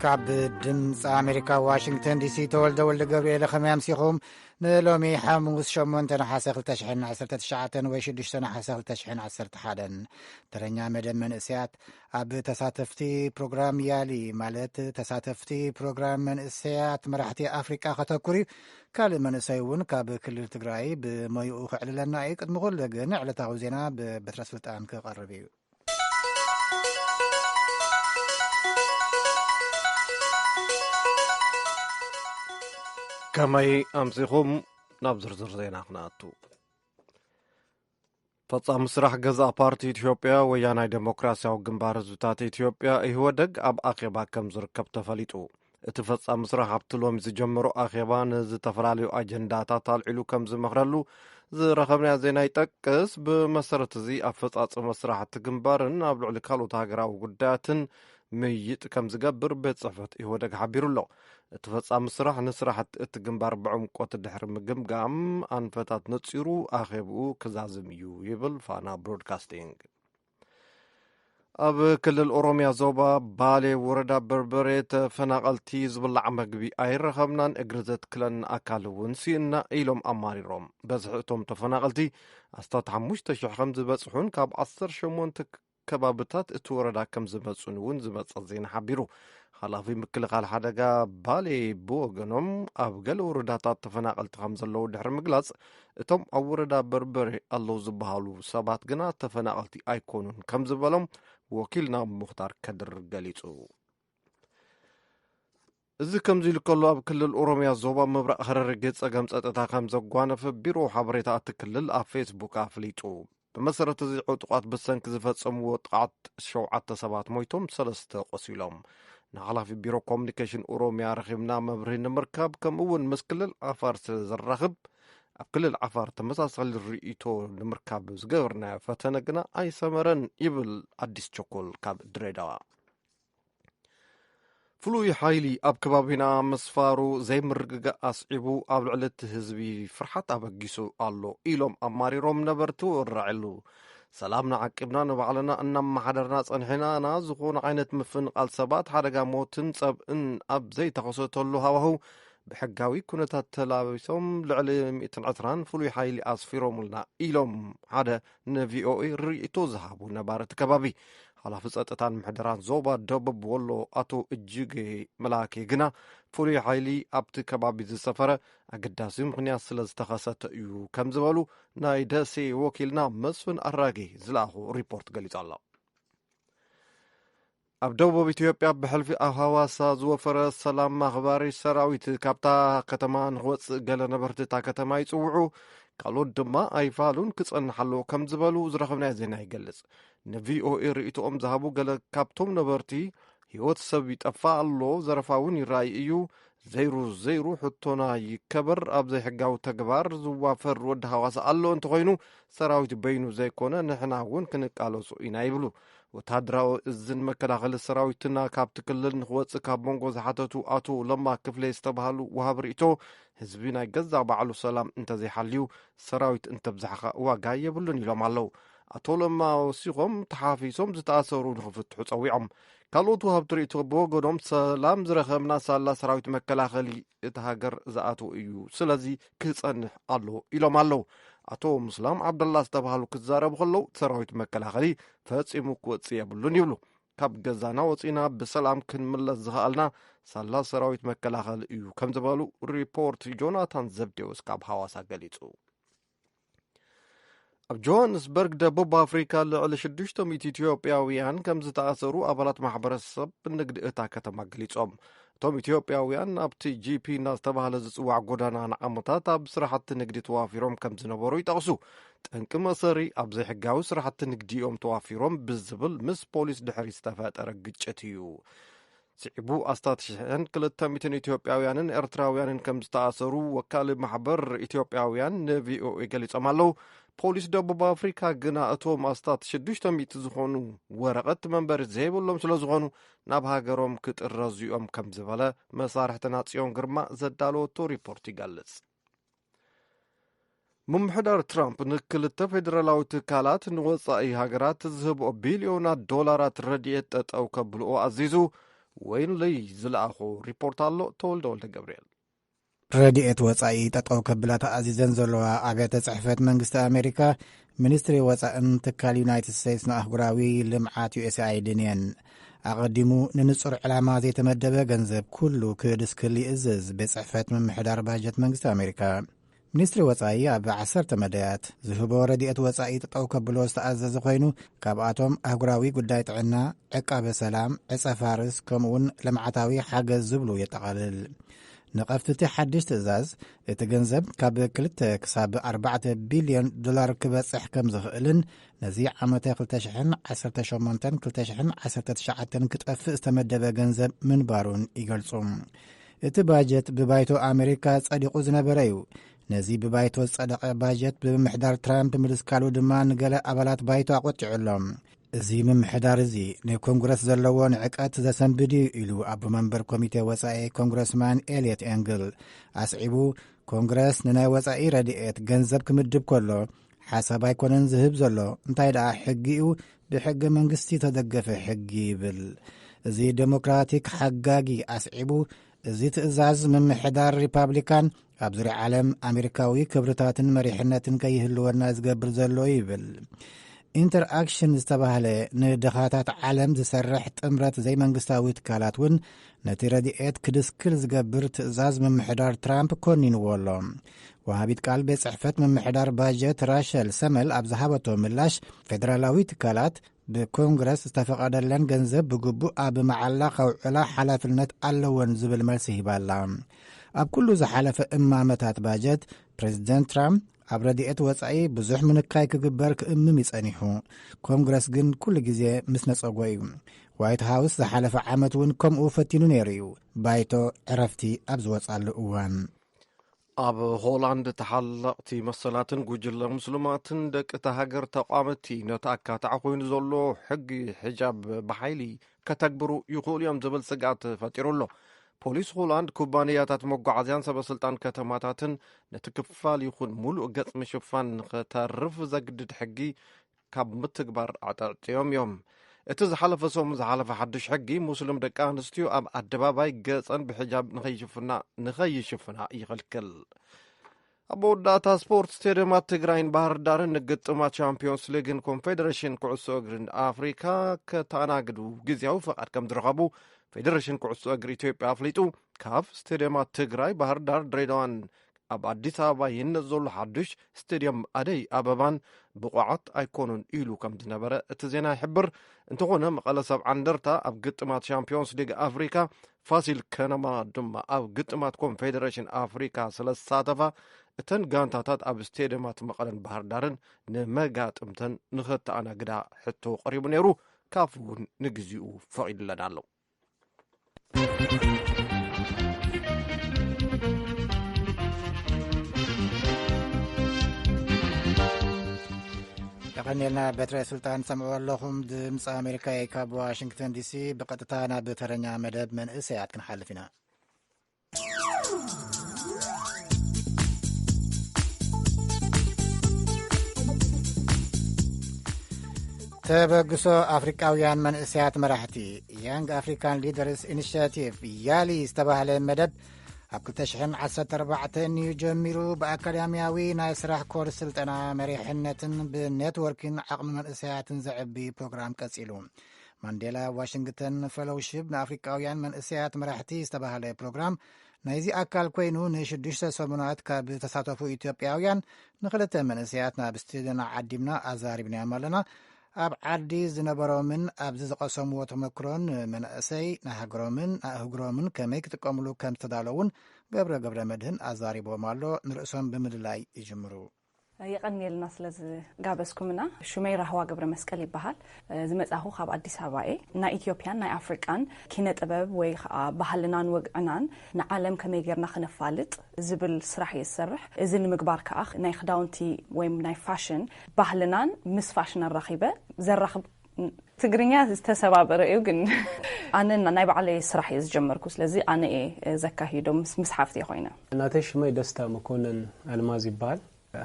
ካብ ድምፂ ኣሜሪካ ዋሽንግተን ዲሲ ተወልደ ወልደ ገብርኤል። ከመይ ኣምሲኹም? ንሎሚ ሓሙስ ሸሞንተ ነሓሰ ክልተ ሽሕን ዓሰርተ ትሽዓተን ወይ ሽዱሽተ ነሓሰ ክልተ ሽሕን ዓሰርተ ሓደን። ተረኛ መደብ መንእሰያት ኣብ ተሳተፍቲ ፕሮግራም ያሊ፣ ማለት ተሳተፍቲ ፕሮግራም መንእሰያት መራሕቲ ኣፍሪቃ ከተኩር እዩ። ካልእ መንእሰይ እውን ካብ ክልል ትግራይ ብሞይኡ ክዕልለና እዩ። ቅድሚ ኩሉ ግን ዕለታዊ ዜና ብበትረ ስልጣን ክቐርብ እዩ። ከመይ ኣምሲኹም? ናብ ዝርዝር ዜና ክንኣቱ። ፈጻሚ ስራሕ ገዛእ ፓርቲ ኢትዮጵያ፣ ወያናይ ዴሞክራሲያዊ ግንባር ህዝብታት ኢትዮጵያ፣ ኢህወደግ፣ ኣብ ኣኼባ ከም ዝርከብ ተፈሊጡ። እቲ ፈጻሚ ስራሕ ኣብቲ ሎሚ ዝጀመሮ ኣኼባ ንዝተፈላለዩ ኣጀንዳታት ኣልዒሉ ከም ዝመኽረሉ ዝረኸብናዮ ዜና ይጠቅስ። ብመሰረት እዚ ኣፈጻጽመ ስራሕቲ ግንባርን ኣብ ልዕሊ ካልኦት ሃገራዊ ጉዳያትን ምይጥ ከም ዝገብር ቤት ጽሕፈት ኢህወደግ ሓቢሩ ኣሎ። እቲ ፈጻሚ ስራሕ ንስራሕቲ እቲ ግንባር ብዕምቆት ድሕሪ ምግምጋም ኣንፈታት ነጺሩ ኣኼብኡ ክዛዝም እዩ ይብል ፋና ብሮድካስቲንግ። ኣብ ክልል ኦሮምያ ዞባ ባሌ ወረዳ በርበሬ ተፈናቐልቲ ዝብላዕ መግቢ ኣይረኸብናን፣ እግሪ ዘትክለና ኣካል እውን ስኢንና ኢሎም ኣማሪሮም። በዝሒ እቶም ተፈናቐልቲ ኣስታት ሓሙሽተ ሽሕ ከም ዝበጽሑን ካብ ዓሰርተ ሸሞንተ ከባብታት እቲ ወረዳ ከም ዝመጹን እውን ዝመጸ ዜና ሓቢሩ። ሓላፊ ምክልኻል ሓደጋ ባሌ ብወገኖም ኣብ ገለ ወረዳታት ተፈናቐልቲ ከም ዘለዉ ድሕሪ ምግላጽ፣ እቶም ኣብ ወረዳ በርበሬ ኣለዉ ዝበሃሉ ሰባት ግና ተፈናቐልቲ ኣይኮኑን ከም ዝበሎም ወኪልና ሙኽታር ከድር ገሊጹ። እዚ ከምዚ ኢሉ ከሎ፣ ኣብ ክልል ኦሮምያ ዞባ ምብራቕ ሃረርጌ ጸገም ጸጥታ ከም ዘጓነፈ ቢሮ ሓበሬታ እቲ ክልል ኣብ ፌስቡክ ኣፍሊጡ። ብመሰረት እዚ ዕጡቓት ብሰንኪ ዝፈጸምዎ ጥቓት ሸውዓተ ሰባት ሞይቶም፣ ሰለስተ ቆሲሎም። ንሓላፊ ቢሮ ኮሙኒኬሽን ኦሮምያ ረኺብና መብርሂ ንምርካብ፣ ከምኡ እውን ምስ ክልል ዓፋር ስለ ዘራኽብ፣ ኣብ ክልል ዓፋር ተመሳሳሊ ርእይቶ ንምርካብ ዝገበርናዮ ፈተነ ግና ኣይሰመረን ይብል ኣዲስ ቸኮል ካብ ድሬዳዋ። ፍሉይ ሓይሊ ኣብ ከባቢና ምስፋሩ ዘይምርግጋእ ኣስዒቡ ኣብ ልዕሊ እቲ ህዝቢ ፍርሓት ኣበጊሱ ኣሎ ኢሎም ኣማሪሮም ነበርቲ ወራዕሉ። ሰላምና ዓቂብና ንባዕልና እናመሓደርና ጸኒሕና ኢና፣ ዝኾነ ዓይነት ምፍንቓል ሰባት፣ ሓደጋ ሞትን ጸብእን ኣብ ዘይተኸሰተሉ ሃዋህው ብሕጋዊ ኩነታት ተላቢሶም ልዕሊ ሚእትን ዕስራን ፍሉይ ሓይሊ ኣስፊሮምልና ኢሎም ሓደ ንቪኦኤ ርእይቶ ዝሃቡ ነባሪ እቲ ከባቢ። ሓላፊ ጸጥታን ምሕደራን ዞባ ደቡብ ወሎ ኣቶ እጅጌ መላኬ ግና ፍሉይ ሓይሊ ኣብቲ ከባቢ ዝሰፈረ ኣገዳሲ ምኽንያት ስለ ዝተኸሰተ እዩ ከም ዝበሉ ናይ ደሴ ወኪልና መስፍን ኣራጌ ዝለኣኹ ሪፖርት ገሊጹ ኣሎ። ኣብ ደቡብ ኢትዮጵያ ብሕልፊ ኣብ ሃዋሳ ዝወፈረ ሰላም ኣኽባሪ ሰራዊት ካብታ ከተማ ንኽወጽእ ገለ ነበርቲ እታ ከተማ ይጽውዑ፣ ካልኦት ድማ ኣይፋሉን ክጸንሕ ኣለዎ ከም ዝበሉ ዝረኸብናዮ ዜና ይገልጽ። ንቪኦኤ ርእይቶኦም ዝሃቡ ገለ ካብቶም ነበርቲ፣ ህይወት ሰብ ይጠፋ ኣሎ፣ ዘረፋ እውን ይረኣይ እዩ፣ ዘይሩ ዘይሩ ሕቶና ይከበር፣ ኣብ ዘይሕጋዊ ተግባር ዝዋፈር ወዲ ሃዋሳ ኣሎ እንተኾይኑ ሰራዊት በይኑ ዘይኮነ ንሕና እውን ክንቃለሶ ኢና ይብሉ። ወተሃደራዊ እዝን መከላኸሊ ሰራዊትና ካብቲ ክልል ንኽወፅእ ካብ መንጎ ዝሓተቱ ኣቶ ለማ ክፍሌ ዝተባሃሉ ወሃቢ ርእይቶ፣ ህዝቢ ናይ ገዛእ ባዕሉ ሰላም እንተዘይሓልዩ ሰራዊት እንተብዛሕኻ ዋጋ የብሉን ኢሎም ኣለዉ። ኣቶ ለማ ወሲኾም ተሓፊሶም ዝተኣሰሩ ንኽፍትሑ ጸዊዖም። ካልኦት ወሃብቲ ርእይቶ ብወገኖም ሰላም ዝረኸብና ሳላ ሰራዊት መከላኸሊ እቲ ሃገር ዝኣትዎ እዩ፣ ስለዚ ክጸንሕ ኣለዎ ኢሎም ኣለዉ። ኣቶ ምስላም ዓብደላ ዝተባሃሉ ክዛረቡ ከለዉ ሰራዊት መከላኸሊ ፈጺሙ ክወጽእ የብሉን ይብሉ። ካብ ገዛና ወጺና ብሰላም ክንምለስ ዝኸኣልና ሳላ ሰራዊት መከላኸሊ እዩ ከም ዝበሉ ሪፖርት ጆናታን ዘብዴዎስ ካብ ሃዋሳ ገሊጹ። ኣብ ጆሃንስበርግ ደቡብ ኣፍሪካ ልዕሊ ሽዱሽተ ሚእቲ ኢትዮጵያውያን ከም ዝተኣሰሩ ኣባላት ማሕበረሰብ ንግዲ እታ ከተማ ገሊጾም። እቶም ኢትዮጵያውያን ኣብቲ ጂ ፒ እናዝተባህለ ዝጽዋዕ ጎዳና ንዓመታት ኣብ ስራሕቲ ንግዲ ተዋፊሮም ከም ዝነበሩ ይጠቕሱ። ጠንቂ መእሰሪ ኣብ ዘይሕጋዊ ስራሕቲ ንግዲ እዮም ተዋፊሮም ብዝብል ምስ ፖሊስ ድሕሪ ዝተፈጠረ ግጭት እዩ። ስዒቡ ኣስታት ሽሕን ክልተ ሚእትን ኢትዮጵያውያንን ኤርትራውያንን ከም ዝተኣሰሩ ወካሊ ማሕበር ኢትዮጵያውያን ንቪኦኤ ገሊጾም ኣለዉ። ፖሊስ ደቡብ ኣፍሪካ ግና እቶም ኣስታት ሽዱሽተ ሚእቲ ዝኾኑ ወረቐት መንበሪ ዘይብሎም ስለ ዝኾኑ ናብ ሃገሮም ክጥረዙ እዮም ከም ዝበለ መሳርሕትና ጽዮን ግርማ ዘዳለወቶ ሪፖርት ይገልጽ። ምምሕዳር ትራምፕ ንክልተ ፌደራላዊ ትካላት ንወጻኢ ሃገራት ዝህብኦ ቢልዮናት ዶላራት ረድኤት ጠጠው ከብልኦ ኣዚዙ። ወይን ለይ ዝለኣኾ ሪፖርት ኣሎ። ተወልደ ወልደ ገብርኤል። ረድኤት ወጻኢ ጠጠው ከብላ ተኣዚዘን ዘለዋ ኣብያተ ጽሕፈት መንግስቲ ኣሜሪካ፣ ሚኒስትሪ ወጻእን ትካል ዩናይትድ ስቴትስ ንኣህጉራዊ ልምዓት ዩ ኤስ ኣይድን እየን። ኣቐዲሙ ንንጹር ዕላማ ዘይተመደበ ገንዘብ ኩሉ ክድስክል ይእዝዝ ቤት ጽሕፈት ምምሕዳር ባጀት መንግስቲ ኣሜሪካ። ሚኒስትሪ ወጻኢ ኣብ ዓሰርተ መዳያት ዝህቦ ረድኤት ወጻኢ ጠጠው ከብሎ ዝተኣዘዘ ኮይኑ፣ ካብኣቶም ኣህጉራዊ ጉዳይ ጥዕና፣ ዕቃበ ሰላም፣ ዕጸ ፋርስ፣ ከምኡውን ልምዓታዊ ሓገዝ ዝብሉ የጠቓልል። ንቐፍቲ እቲ ሓድሽ ትእዛዝ፣ እቲ ገንዘብ ካብ ክልተ ክሳብ ኣርባዕተ ቢልዮን ዶላር ክበጽሕ ከም ዝኽእልን፣ ነዚ ዓመተ ክልተ ሽሕን ዓሰርተ ሸሞንተን ክልተ ሽሕን ዓሰርተ ትሽዓተን ክጠፍእ ዝተመደበ ገንዘብ ምንባሩን ይገልጹ። እቲ ባጀት ብባይቶ ኣሜሪካ ጸዲቑ ዝነበረ እዩ። ነዚ ብባይቶ ዝጸደቐ ባጀት ብምምሕዳር ትራምፕ ምድስካሉ ድማ ንገለ ኣባላት ባይቶ ኣቖጢዑ ኣሎ። እዚ ምምሕዳር እዚ ንኮንግረስ ዘለዎ ንዕቀት ዘሰንብድ እዩ ኢሉ ኣቦ መንበር ኮሚቴ ወጻኢ ኮንግረስማን ኤልየት ኤንግል ኣስዒቡ፣ ኮንግረስ ንናይ ወጻኢ ረድኤት ገንዘብ ክምድብ ከሎ ሓሳብ ኣይኮነን ዝህብ ዘሎ፣ እንታይ ደኣ ሕጊ እዩ፣ ብሕገ መንግስቲ ተደገፈ ሕጊ ይብል። እዚ ዴሞክራቲክ ሓጋጊ ኣስዒቡ፣ እዚ ትእዛዝ ምምሕዳር ሪፓብሊካን ኣብ ዙርያ ዓለም ኣሜሪካዊ ክብርታትን መሪሕነትን ከይህልወና ዝገብር ዘሎ ይብል። ኢንተርኣክሽን ዝተባህለ ንድኻታት ዓለም ዝሰርሕ ጥምረት ዘይመንግስታዊ ትካላት እውን ነቲ ረድኤት ክድስክል ዝገብር ትእዛዝ ምምሕዳር ትራምፕ ኮኒንዎ ኣሎ። ወሃቢት ቃል ቤት ጽሕፈት ምምሕዳር ባጀት ራሸል ሰመል ኣብ ዝሃበቶ ምላሽ፣ ፌደራላዊ ትካላት ብኮንግረስ ዝተፈቐደለን ገንዘብ ብግቡእ ኣብ መዓላ ከውዕላ ሓላፍነት ኣለወን ዝብል መልሲ ሂባላ። ኣብ ኩሉ ዝሓለፈ እማመታት ባጀት፣ ፕሬዚደንት ትራምፕ ኣብ ረድኤት ወጻኢ ብዙሕ ምንካይ ክግበር ክእምም ይጸኒሑ። ኮንግረስ ግን ኩሉ ግዜ ምስ ነጸጎ እዩ። ዋይት ሃውስ ዝሓለፈ ዓመት እውን ከምኡ ፈቲኑ ነይሩ እዩ፣ ባይቶ ዕረፍቲ ኣብ ዝወጻሉ እዋን። ኣብ ሆላንድ ተሓለቕቲ መሰላትን ጉጅለ ሙስልማትን ደቂ እታ ሃገር ተቋመቲ ነቲ ኣካታዒ ኮይኑ ዘሎ ሕጊ ሕጃብ ብሓይሊ ከተግብሩ ይኽእሉ እዮም ዝብል ስግኣት ፈጢሩ ኣሎ። ፖሊስ ሆላንድ ኩባንያታት መጓዓዝያን ሰበስልጣን ከተማታትን ነቲ ክፋል ይኹን ሙሉእ ገጽ ምሽፋን ንኸተርፍ ዘግድድ ሕጊ ካብ ምትግባር ኣዕጠዕጥዮም እዮም። እቲ ዝሓለፈ ሰሙን ዝሓለፈ ሓድሽ ሕጊ፣ ሙስሊም ደቂ ኣንስትዮ ኣብ ኣደባባይ ገጸን ብሕጃብ ንኸይሽፍና ንኸይሽፍና ይኽልክል። ኣብ መወዳእታ ስፖርት፣ ስቴድየማት ትግራይን ባህር ዳርን ንግጥማት ቻምፒዮንስ ሊግን ኮንፌዴሬሽን ኩዕሶ እግርን ኣፍሪካ ከተኣናግዱ ግዜያዊ ፈቓድ ከም ዝረኸቡ ፌዴሬሽን ኩዕሶ እግሪ ኢትዮጵያ ኣፍሊጡ። ካብ ስቴድየማት ትግራይ፣ ባህር ዳር፣ ድሬዳዋን ኣብ ኣዲስ ኣበባ ይህነጽ ዘሎ ሓዱሽ ስቴድየም ኣደይ ኣበባን ብቑዓት ኣይኮኑን ኢሉ ከም ዝነበረ እቲ ዜና ይሕብር። እንተኾነ፣ መቐለ ሰብዓ እንደርታ ኣብ ግጥማት ሻምፒዮንስ ሊግ ኣፍሪካ፣ ፋሲል ከነማ ድማ ኣብ ግጥማት ኮንፌዴሬሽን ኣፍሪካ ስለ ዝሳተፋ፣ እተን ጋንታታት ኣብ ስቴድየማት መቐለን ባህር ዳርን ንመጋጥምተን ንኸተኣናግዳ ሕቶ ቀሪቡ ነይሩ። ካፍ እውን ንግዚኡ ፈቒዱለን ኣሎ። የቐንየልና በትረ ስልጣን። ሰምዑ ኣለኹም፣ ድምፂ ኣሜሪካ እዩ። ካብ ዋሽንግተን ዲሲ ብቐጥታ ናብ ተረኛ መደብ መንእሰያት ክንሓልፍ ኢና። ተበግሶ ኣፍሪቃውያን መንእሰያት መራሕቲ፣ ያንግ ኣፍሪካን ሊደርስ ኢኒሽቲቭ፣ ያሊ ዝተባህለ መደብ፣ ኣብ ክልተ ሽሕን ዓሰርተ ኣርባዕተን እዩ ጀሚሩ። ብኣካዳሚያዊ ናይ ስራሕ ኮርስ ስልጠና መሪሕነትን ብኔትወርኪን ዓቕሚ መንእሰያትን ዘዕቢ ፕሮግራም ቀጺሉ። ማንዴላ ዋሽንግተን ፌሎውሺፕ ንኣፍሪቃውያን መንእሰያት መራሕቲ ዝተባህለ ፕሮግራም ናይዚ ኣካል ኮይኑ፣ ንሽዱሽተ ሰሙናት ካብ ዝተሳተፉ ኢትዮጵያውያን ንኽልተ መንእሰያት ናብ ስቱድዮና ዓዲምና ኣዛሪብናዮም ኣለና። ኣብ ዓዲ ዝነበሮምን ኣብዚ ዝቐሰምዎ ተመክሮን መንእሰይ ንሃገሮምን ንኣህጉሮምን ከመይ ክጥቀምሉ ከም ዝተዳለውን ገብረ ገብረ መድህን ኣዛሪቦም ኣሎ። ንርእሶም ብምልላይ ይጅምሩ። የቐንየልና ስለ ዝጋበዝኩምና። ሹመይ ራህዋ ገብረ መስቀል ይበሃል። ዝመጻኹ ካብ ኣዲስ ኣበባ እየ። ናይ ኢትዮጵያን ናይ ኣፍሪቃን ኪነ ጥበብ ወይ ከዓ ባህልናን ወግዕናን ንዓለም ከመይ ጌርና ክነፋልጥ ዝብል ስራሕ እየ ዝሰርሕ። እዚ ንምግባር ከዓ ናይ ክዳውንቲ ወይም ናይ ፋሽን ባህልናን ምስ ፋሽን ኣራኺበ ዘራኽብ፣ ትግርኛ ዝተሰባበረ እዩ፣ ግን ኣነ ናይ ባዕለይ ስራሕ እየ ዝጀመርኩ። ስለዚ ኣነ እየ ዘካሂዶ ምስ፣ ምስ ሓፍተይ ኮይነ። ናተይ ሽመይ ደስታ መኮንን ኣልማዝ ይበሃል።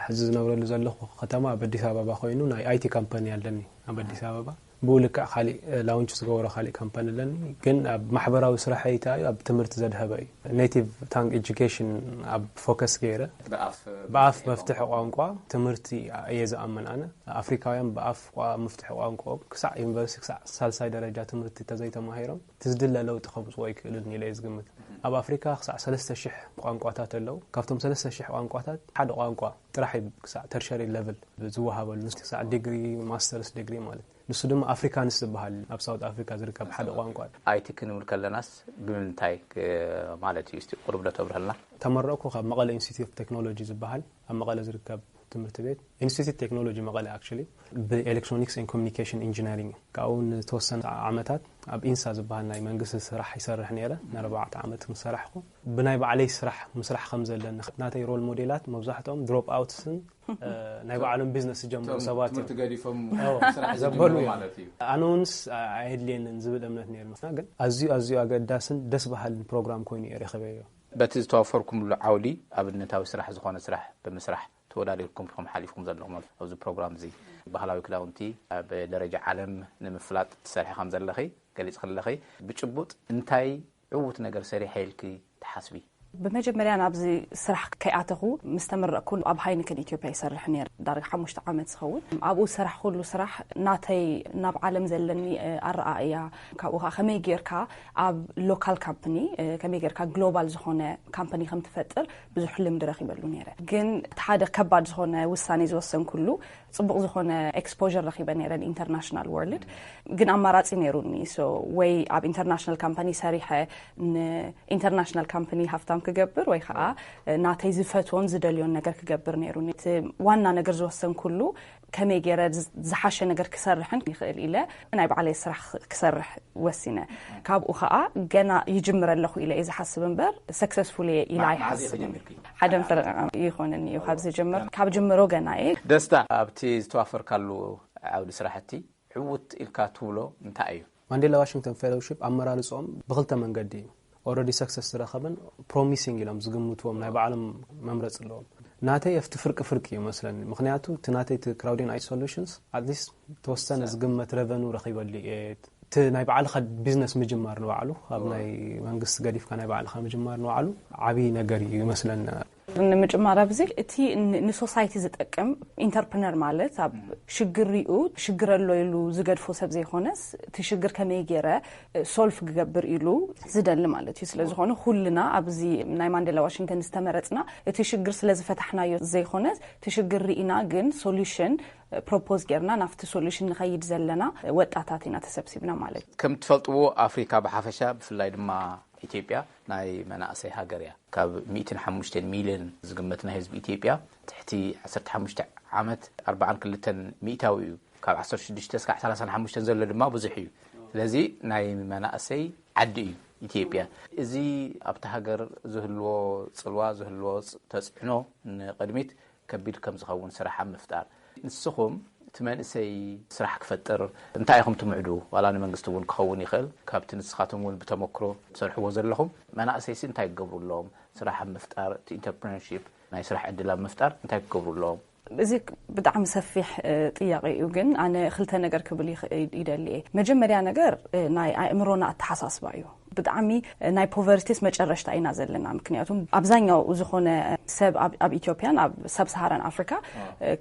ሕዚ ዝነብረሉ ዘለኹ ከተማ ኣብ ኣዲስ ኣበባ ኮይኑ፣ ናይ ኣይቲ ካምፓኒ ኣለኒ ኣብ ኣዲስ ኣበባ። ብኡ ልክዕ ካሊእ ላውንች ዝገበሮ ካሊእ ካምፓኒ ኣለኒ፣ ግን ኣብ ማሕበራዊ ስራሐይ እንታይ እዩ፣ ኣብ ትምህርቲ ዘድሀበ እዩ። ኔቲቭ ታንግ ኤጁኬሽን ኣብ ፎከስ ገይረ ብኣፍ መፍትሒ ቋንቋ ትምህርቲ እየ ዝኣምን። ኣነ ኣፍሪካውያን ብኣፍ ቋ- መፍትሒ ቋንቋኦም ክሳዕ ዩኒቨርሲቲ ክሳዕ ሳልሳይ ደረጃ ትምህርቲ ተዘይተማሂሮም ትዝድለ ለውጢ ከምፅዎ ኣይክእልን ኢለ እየ ዝግምት። ኣብ ኣፍሪካ ክሳዕ ሰለስተ ሽሕ ቋንቋታት ኣለዉ። ካብቶም ሰለስተ ሽሕ ቋንቋታት ሓደ ቋንቋ ጥራሕ እዩ ክሳዕ ተርሸሪ ለቭል ዝወሃበሉ፣ ክሳዕ ዲግሪ፣ ማስተርስ ዲግሪ ማለት። ንሱ ድማ ኣፍሪካንስ ዝበሃል ኣብ ሳውት ኣፍሪካ ዝርከብ ሓደ ቋንቋ እዩ። ኣይቲ ክንብል ከለናስ ብምንታይ ማለት እዩ? እስቲ ቁሩብ ዶ ተብርሃልና? ተመረቕኩ ካብ መቐለ ኢንስቲትዩት ኦፍ ቴክኖሎጂ ዝበሃል ኣብ መቐለ ዝርከብ ትምህርቲ ቤት፣ ኢንስቲትዩት ቴክኖሎጂ መቐለ፣ ኣክቹሊ ብኤሌክትሮኒክስ ኤንድ ኮሚኒኬሽን ኢንጂነሪንግ። ካብኡ ንተወሰነ ዓመታት ኣብ ኢንሳ ዝበሃል ናይ መንግስቲ ስራሕ ይሰርሕ ነይረ። ንኣርባዕተ ዓመት ምስ ሰራሕኩ፣ ብናይ ባዕለይ ስራሕ ምስራሕ ከም ዘለኒ፣ ናተይ ሮል ሞዴላት መብዛሕትኦም ድሮፕ ኣውትስን ናይ ባዕሎም ቢዝነስ ዝጀምሩ ሰባት እዮም። ገዲፎም ዘበሉ ማለት እዩ። ኣነ እውንስ ኣየድልየንን ዝብል እምነት ነይሩ። ግን ኣዝዩ ኣዝዩ ኣገዳስን ደስ በሃልን ፕሮግራም ኮይኑ እየ ረኸበዮ። በቲ ዝተዋፈርኩምሉ ዓውዲ ኣብነታዊ ስራሕ ዝኾነ ስራሕ ብምስራሕ ተወዳዲርኩም ኢኹም ሓሊፍኩም ዘለኹም ኣብዚ ፕሮግራም እዚ። ባህላዊ ክዳውንቲ ኣብ ደረጃ ዓለም ንምፍላጥ ትሰርሒ ከም ዘለኺ ገሊጽ ከለኺ፣ ብጭቡጥ እንታይ ዕዉት ነገር ሰሪሐ ኢልኪ ትሓስቢ? ብመጀመርያ ናብዚ ስራሕ ከይኣተኹ ምስ ተመረቕኩ ኣብ ሃይንከን ኢትዮጵያ ይሰርሕ ነይረ ዳርጋ ሓሙሽተ ዓመት ዝኸውን። ኣብኡ ዝሰራሕኩሉ ስራሕ ናተይ ናብ ዓለም ዘለኒ ኣረኣእያ፣ ካብኡ ከዓ ከመይ ጌርካ ኣብ ሎካል ካምፕኒ ከመይ ጌርካ ግሎባል ዝኾነ ካምፕኒ ከም ትፈጥር ብዙሕ ልምዲ ረኺበሉ ነይረ። ግን እቲ ሓደ ከባድ ዝኾነ ውሳኔ ዝወሰንኩሉ፣ ፅቡቕ ዝኾነ ኤክስፖር ረኺበ ነይረ ንኢንተርናሽናል ወርልድ። ግን ኣማራፂ ነይሩኒ። ሶ ወይ ኣብ ኢንተርናሽናል ካምፓኒ ሰሪሐ ንኢንተርናሽናል ካምፓኒ ሃፍታም ክገብር ወይ ከዓ ናተይ ዝፈትዎን ዝደልዮን ነገር ክገብር ነይሩኒ። እቲ ዋና ነገር ዝወሰንኩሉ ከመይ ገይረ ዝሓሸ ነገር ክሰርሕን ይኽእል ኢለ ናይ ባዕለይ ስራሕ ክሰርሕ ወሲነ። ካብኡ ከዓ ገና ይጅምር ኣለኹ ኢለ እየ ዝሓስብ እምበር ሰክሰስፉል እየ ኢለ ኣይሓስብን። ሓደ ፈረቃ ይኾነኒ እዩ ካብ ዝጀምር። ካብ ጅምሮ ገና እየ። ደስታ፣ ኣብቲ ዝተዋፈርካሉ ዓውዲ ስራሕቲ ዕውት ኢልካ ትብሎ እንታይ እዩ? ማንዴላ ዋሽንግተን ፌሎውሺፕ ኣመራርፅኦም ብክልተ መንገዲ እዩ። ኦረዲ ሰክሰስ ዝረኸበን ፕሮሚሲንግ ኢሎም ዝግምትዎም ናይ ባዕሎም መምረፂ ኣለዎም። ናተይ ኣብቲ ፍርቂ ፍርቂ እዩ መስለኒ። ምክንያቱ እቲ ናተይ እቲ ክራውዲን ኣይ ሶሉሽንስ ኣትሊስት ተወሰነ ዝግመት ረቨኑ ረኺበሉ እየ። እቲ ናይ ባዕልኻ ቢዝነስ ምጅማር ንባዕሉ፣ ኣብ ናይ መንግስቲ ገዲፍካ ናይ ባዕልኻ ምጅማር ንባዕሉ ዓብዪ ነገር እዩ ይመስለኒ። ንምጭማር ኣብዚ እቲ ንሶሳይቲ ዝጠቅም ኢንተርፕነር ማለት ኣብ ሽግር ሪኡ ሽግር ኣሎ ኢሉ ዝገድፎ ሰብ ዘይኮነስ እቲ ሽግር ከመይ ገይረ ሶልፍ ክገብር ኢሉ ዝደሊ ማለት እዩ። ስለዝኾነ ኩልና ኣብዚ ናይ ማንዴላ ዋሽንግተን ዝተመረፅና እቲ ሽግር ስለዝፈታሕናዮ ዘይኮነስ እቲ ሽግር ርኢና ግን ሶሉሽን ፕሮፖዝ ጌርና ናብቲ ሶሉሽን ንኸይድ ዘለና ወጣታት ኢና ተሰብሲብና ማለት እዩ። ከም ትፈልጥዎ ኣፍሪካ ብሓፈሻ ብፍላይ ድማ ኢትዮጵያ ናይ መናእሰይ ሃገር እያ። ካብ ሚእትን ሓሙሽተን ሚልዮን ዝግመት ናይ ህዝቢ ኢትዮጵያ ትሕቲ ዓሰርተ ሓሙሽተ ዓመት ኣርባዓን ክልተን ሚእታዊ እዩ። ካብ ዓሰርተ ሽዱሽተ እስካዕ ሰላሳን ሓሙሽተን ዘሎ ድማ ብዙሕ እዩ። ስለዚ ናይ መናእሰይ ዓዲ እዩ ኢትዮጵያ። እዚ ኣብቲ ሃገር ዝህልዎ ፅልዋ ዝህልዎ ተፅዕኖ ንቕድሚት ከቢድ ከም ዝኸውን ስራሕ ኣብ ምፍጣር። ንስኹም እቲ መንእሰይ ስራሕ ክፈጥር እንታይ ኢኹም ትምዕዱ? ዋላ ንመንግስቲ እውን ክኸውን ይኽእል። ካብቲ ንስኻትኩም እውን ብተመክሮ ትሰርሕዎ ዘለኹም መናእሰይሲ እንታይ ክገብሩ ኣለዎም? ስራሕ ኣብ ምፍጣር፣ እቲ ኢንተርፕረነርሺፕ ናይ ስራሕ ዕድል ኣብ ምፍጣር እንታይ ክገብሩ ኣለዎም? እዚ ብጣዕሚ ሰፊሕ ጥያቄ እዩ፣ ግን ኣነ ክልተ ነገር ክብል ይደሊ እየ። መጀመርያ ነገር ናይ ኣእምሮና ኣተሓሳስባ እዩ። ብጣዕሚ ናይ ፖቨርቲስ መጨረሽታ ኢና ዘለና። ምክንያቱም ኣብዛኛው ዝኾነ ሰብ ኣብ ኢትዮጵያን ኣብ ሰብ ሰሃራን ኣፍሪካ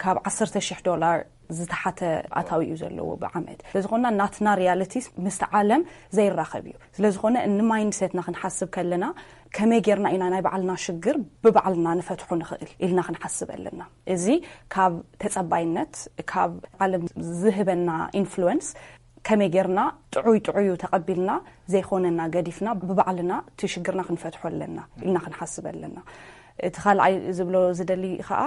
ካብ ዓሰርተ ሽሕ ዶላር ዝተሓተ ኣታዊ እዩ ዘለዎ ብዓመት። ስለዝኾና ናትና ሪያሊቲስ ምስቲ ዓለም ዘይራኸብ እዩ። ስለዝኾነ ንማይንድሴትና ክንሓስብ ከለና ከመይ ጌርና ኢና ናይ ባዕልና ሽግር ብባዕልና ንፈትሖ ንኽእል ኢልና ክንሓስብ ኣለና። እዚ ካብ ተጸባይነት ካብ ዓለም ዝህበና ኢንፍሉወንስ ከመይ ጌርና ጥዑይ ጥዑዩ ተቐቢልና ዘይኮነና ገዲፍና ብባዕልና እቲ ሽግርና ክንፈትሖ ኣለና ኢልና ክንሓስብ ኣለና። እቲ ካልኣይ ዝብሎ ዝደሊ ከዓ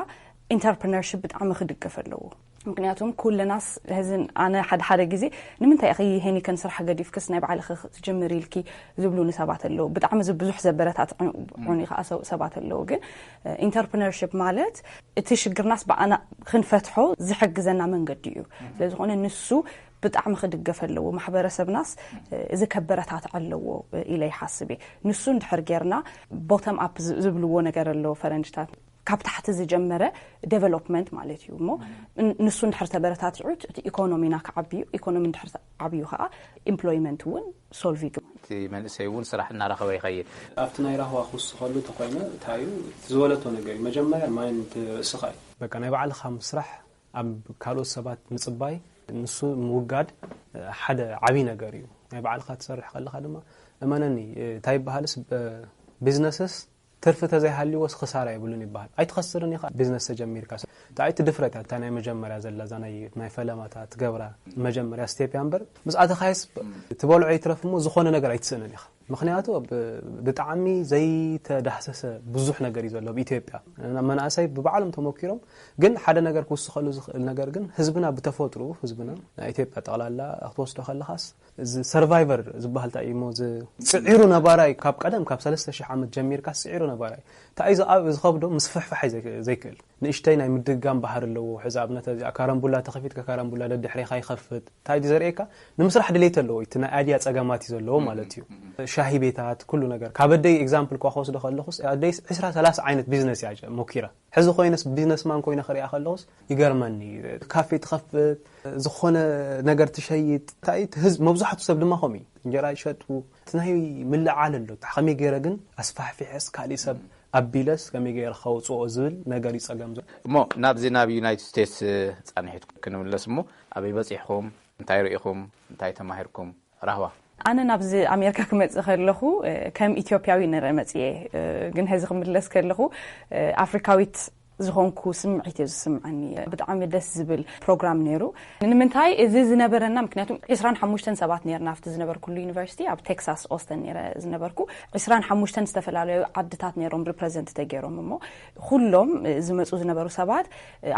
ኢንተርፕረነርሽፕ ብጣዕሚ ክድገፍ ኣለዎ። ምክንያቱም ኩለናስ ሕዝን ኣነ ሓደ ሓደ ግዜ ንምንታይ ኢኺ ሄኒከን ስራሕ ገዲፍክስ ናይ ባዕልኺ ክትጅምር ኢልኪ ዝብሉኒ ሰባት ኣለዉ። ብጣዕሚ ብዙሕ ዘበረታትዑኒ ከዓ ሰባት ኣለዉ። ግን ኢንተርፕረነርሽፕ ማለት እቲ ሽግርናስ ብኣና ክንፈትሖ ዝሕግዘና መንገዲ እዩ። ስለዝኾነ ንሱ ብጣዕሚ ክድገፍ ኣለዎ። ማሕበረሰብናስ እዚ ከበረታትዕ ኣለዎ ኢለ ይሓስብ እየ። ንሱ እንድሕር ጌርና ቦተም ኣፕ ዝብልዎ ነገር ኣለዎ ፈረንጅታት። ካብ ታሕቲ ዝጀመረ ዴቨሎፕመንት ማለት እዩ። እሞ ን- ንሱ እንድሕር ተበረታቲዑ፣ እቲ ኢኮኖሚና ክዓቢ እዩ። ኢኮኖሚ እንድሕር ዓብዩ ከዓ፣ ኤምፕሎይመንት እውን ሶልቭ ይግባል። እቲ መንእሰይ እውን ስራሕ እናረኸበ ይኸይድ። ኣብቲ ናይ ራህዋ ክውስኸሉ እንተኮይነ እንታይ እዩ እቲ ዝበለቶ ነገር እዩ። መጀመርያ ማይንድ ርእስኻ እዩ። በቃ ናይ ባዕልኻ ምስራሕ፣ ኣብ ካልኦት ሰባት ምጽባይ፣ ንሱ ምውጋድ ሓደ ዓብዪ ነገር እዩ። ናይ ባዕልኻ ትሰርሕ ከለኻ ድማ፣ እመነኒ፣ እንታይ ይበሃልስ፣ ቢዝነስስ ትርፊ ተዘይሃልዎስ ክሳራ የብሉን ይበሃል። ኣይትኸስርን ኢኻ ቢዝነስ ተጀሚርካ። እንታይ እቲ ድፍረት እያ፣ እታ ናይ መጀመርያ ዘላ፣ እዛ ናይ ናይ ፈለማታት ትገብራ መጀመርያ ስቴፕ እያ እምበር፣ ምስ ኣተኻየስ ትበልዖ ይትረፍ እሞ ዝኾነ ነገር ኣይትስእንን ኢኻ። ምኽንያቱ ብ- ብጣዕሚ ዘይተዳህሰሰ ብዙሕ ነገር እዩ ዘሎ ኣብ ኢትዮጵያ። መናእሰይ ብባዕሎም ተመኪሮም፣ ግን ሓደ ነገር ክውስኸሉ ዝኽእል ነገር ግን ህዝብና ብተፈጥሩ፣ ህዝብና ናይ ኢትዮጵያ ጠቕላላ ክትወስዶ ከለኻስ፣ እዚ ሰርቫይቨር ዝበሃል እንታይ እዩ እሞ፣ እዚ ስዒሩ ነባራይ፣ ካብ ቀደም ካብ ሰለስተ ሽሕ ዓመት ጀሚርካ ስዒሩ ነባራይ እንታይ እዩ ዝኣ- ዝኸብዶ፣ ምስፍሕፋሕ እዩ ዘይ- ዘይክእል። ንእሽተይ ናይ ምድጋም ባህሪ ኣለዎ። ሕዚ ኣብነት እዚኣ ካራምቡላ ተኸፊትካ፣ ካራምቡላ ደድሕሬኻ ይኸፍት። እንታይ እዩ ዘርእየካ? ንምስራሕ ድሌት ኣለዎ። እቲ ናይ ኣድያ ጸገማት እዩ ዘለዎ ማለት እዩ። ሻሂ ቤታት፣ ኩሉ ነገር። ካብ ኣደይ ኤግዛምፕል እኳ ክወስዶ ከለኹስ፣ ኣደይ ዕስራ ሰላሳ ዓይነት ቢዝነስ እያ ሞኪራ። ሕዚ ኮይነስ፣ ቢዝነስማን ኮይነ ክሪኣ ከለኹስ ይገርመኒ። ካፌ ትኸፍት፣ ዝኾነ ነገር ትሸይጥ። እንታይ እቲ ህዝብ፣ መብዛሕቱ ሰብ ድማ ከምኡ እዩ። እንጀራ ይሸጡ። እቲ ናይ ምልዓል ኣሎ። ከመይ ገይረ ግን ኣስፋሕፊሐስ ካሊእ ሰብ ኣቢለስ ከመይ ገይረ ከውፅኦ ዝብል ነገር እዩ ጸገም ዘሎ። እሞ ናብዚ ናብ ዩናይትድ ስቴትስ ጻንሒት ክንምለስ እሞ፣ ኣበይ በጺሕኹም? እንታይ ርኢኹም? እንታይ ተማሂርኩም? ራህዋ። ኣነ ናብዚ ኣሜሪካ ክመጽእ ከለኹ፣ እ፣ ከም ኢትዮጵያዊ ነረ መጽየ፣ እ፣ ግን ሕዚ ክምለስ ከለኹ፣ እ፣ ኣፍሪካዊት ዝኾንኩ ስምዒት እዩ ዝስምዓኒ። ብጣዕሚ ደስ ዝብል ፕሮግራም ነይሩ። ንምንታይ እዚ ዝነበረና? ምክንያቱም ዕስራን ሓሙሽተን ሰባት ነርና ኣብቲ ዝነበርኩሉ ዩኒቨርሲቲ፣ ኣብ ቴክሳስ ኦስተን ነረ ዝነበርኩ። ዕስራን ሓሙሽተን ዝተፈላለዩ ዓድታት ነሮም ሪፕረዘንት ተገይሮም እሞ፣ ኩሎም ዝመፁ ዝነበሩ ሰባት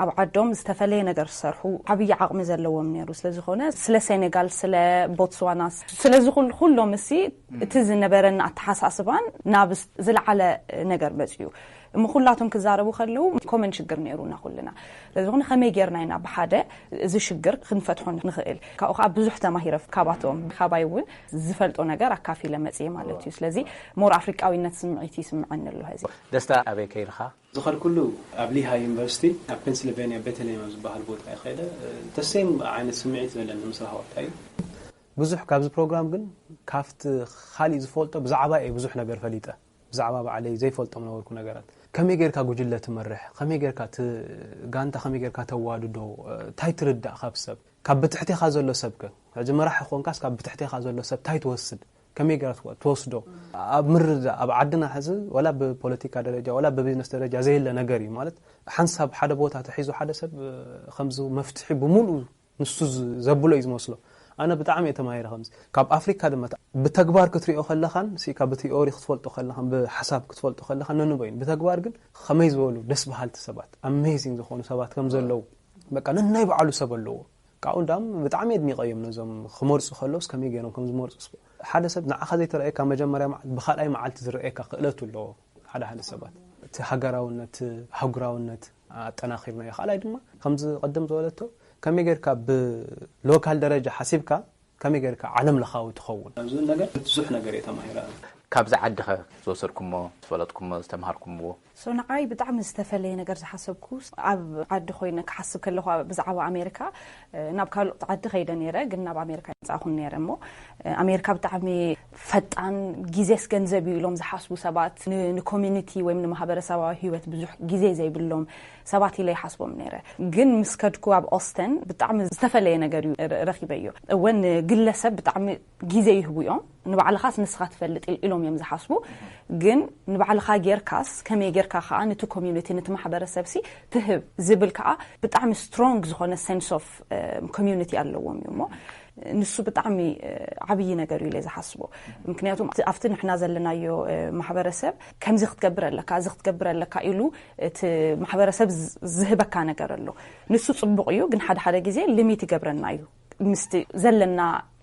ኣብ ዓዶም ዝተፈለየ ነገር ዝሰርሑ፣ ዓብዪ ዓቕሚ ዘለዎም ነይሩ። ስለዝኾነ ስለ ሴኔጋል፣ ስለ ቦትስዋና፣ ስለዚ ኩል- ኩሎም እሲ እቲ ዝነበረና ኣተሓሳስባን ናብ ስ- ዝለዓለ ነገር መፅዩ። እሞ ኩላቶም ክዛረቡ ከለዉ ኮመን ሽግር ነይሩና ኩልና። ስለዝኾነ ከመይ ጌርና ኢና ብሓደ እዚ ሽግር ክንፈትሖ ንኽእል? ካብኡ ከዓ ብዙሕ ተማሂረ ካባቶም፣ ካባይ እውን ዝፈልጦ ነገር ኣካፊለ መፅየ ማለት እዩ። ስለዚ ሞር ኣፍሪቃዊነት ስምዒት ይስምዐኒ ኣሎ ሕዚ። ደስታ ኣበይ ከይድኻ? ዝኸድኩሉ ኣብ ሊሃ ዩኒቨርሲቲ ኣብ ፔንስልቬንያ ቤተልሔም ኣብ ዝበሃል ቦታ እየ ከይደ። ተሴም ዓይነት ስምዒት ዘለኒ ምስ ራህዋ እንታይ እዩ? ብዙሕ ካብዚ ፕሮግራም ግን ካብቲ ካሊእ ዝፈልጦ ብዛዕባ እየ ብዙሕ ነገር ፈሊጠ። ብዛዕባ ባዕለይ ዘይፈልጦም ነበርኩ ነገራት። ከመይ ጌርካ ጉጅለ ትመርሕ፣ ከመይ ጌርካ እቲ ጋንታ ከመይ ጌርካ ተዋድዶ፣ እንታይ ትርዳእ ካብ ሰብ፣ ካብ ብትሕቴኻ ዘሎ ሰብከ? ሕጂ መራሒ ኮንካስ ካብ ብትሕቴኻ ዘሎ ሰብ እንታይ ትወስድ፣ ከመይ ጌርካ ትወ- ትወስዶ? ኣብ ምርዳእ፣ ኣብ ዓድና ሕዚ ወላ ብፖለቲካ ደረጃ ወላ ብቢዝነስ ደረጃ ዘየለ ነገር እዩ። ማለት ሓንሳብ ሓደ ቦታ ተሒዙ ሓደ ሰብ ከምዚ መፍትሒ ብምሉኡ ንሱ ዝ- ዘብሎ እዩ ዝመስሎ። ኣነ ብጣዕሚ እየ ተማሂረ ከምዚ። ካብ ኣፍሪካ ድማ ታ- ብተግባር ክትሪኦ ከለኻን ሲ ካብ ብቲኦሪ ክትፈልጦ ከለኻን ብሓሳብ ክትፈልጦ ከለኻን ነንበይኑ። ብተግባር ግን ከመይ ዝበሉ ደስ በሃልቲ ሰባት፣ ኣሜዚንግ ዝኾኑ ሰባት ከም ዘለዉ፣ በቃ ነናይ በዓሉ ሰብ ኣለዎ። ካብኡ እንዳም ብጣዕሚ የድኒቀዮም ነዞም ክመርፁ ከለውስ ከመይ ገይሮም ከም ዝመርፁ። ሓደ ሰብ ንዓኻ ዘይተረእየካ መጀመርያ መዓልቲ ብካልኣይ መዓልቲ ዝረእየካ ክእለቱ ኣለዎ። ሓደ ሓደ ሰባት እቲ ሃገራውነት፣ ኣህጉራውነት ኣጠናኺርናዮ። ካልኣይ ድማ ከምዚ ቅድም ዝበለቶ ከመይ ጌርካ ብሎካል ደረጃ ሓሲብካ ከመይ ጌርካ ዓለም ለኻዊ ትኸውን። ኣብዚ ነገር ብዙሕ ነገር እየ ተማሂረ። ካብዚ ዓድኸ ዝወሰድኩሞ፣ ዝፈለጥኩሞ፣ ዝተምሃርኩምዎ? ሶ ንዓይ ብጣዕሚ ዝተፈለየ ነገር ዝሓሰብኩ ኣብ ዓዲ ኮይነ ክሓስብ ከለኹ ብዛዕባ ኣሜሪካ፣ እ፣ ናብ ካልኦት ዓዲ ከይደ ነይረ፣ ግን ናብ ኣሜሪካ ይመጻእኹን ነይረ እሞ፣ እ፣ ኣሜሪካ ብጣዕሚ ፈጣን፣ ግዜስ ገንዘብ እዩ ኢሎም ዝሓስቡ ሰባት፣ ን- ንኮሚኒቲ ወይም ንማህበረሰባዊ ህይወት ብዙሕ ግዜ ዘይብሎም ሰባት ኢለ ይሓስቦም ነይረ። ግን ምስ ከድኩ ኣብ ኦስተን ብጣዕሚ ዝተፈለየ ነገር እዩ ረ- ረኺበዮ። እወ ንግለሰብ ብጣዕሚ ግዜ ይህቡ እዮም። ንባዕልኻስ ንስኻ ትፈልጥ ኢል- ኢሎም እዮም ዝሓስቡ። ግን ንባዕልኻ ጌርካስ ከመይ ጌርካ ከዓ ነቲ ኮሚኒቲ፣ ነቲ ማሕበረሰብ ሲ ትህብ ዝብል ከዓ ብጣዕሚ ስትሮንግ ዝኾነ ሴንስ ኦፍ ኮሚኒቲ ኣለዎም እዩ እሞ ንሱ ብጣዕሚ ዓብዪ ነገር እዩ ኢለ ዝሓስቦ። ምክንያቱም ኣብቲ ንሕና ዘለናዮ ማሕበረሰብ ከምዚ ክትገብር ኣለካ፣ እዚ ክትገብር ኣለካ ኢሉ እቲ ማሕበረሰብ ዝህበካ ነገር ኣሎ። ንሱ ፅቡቕ እዩ፣ ግን ሓደ ሓደ ግዜ ሊሚት ይገብረና እዩ። ምስቲ ዘለና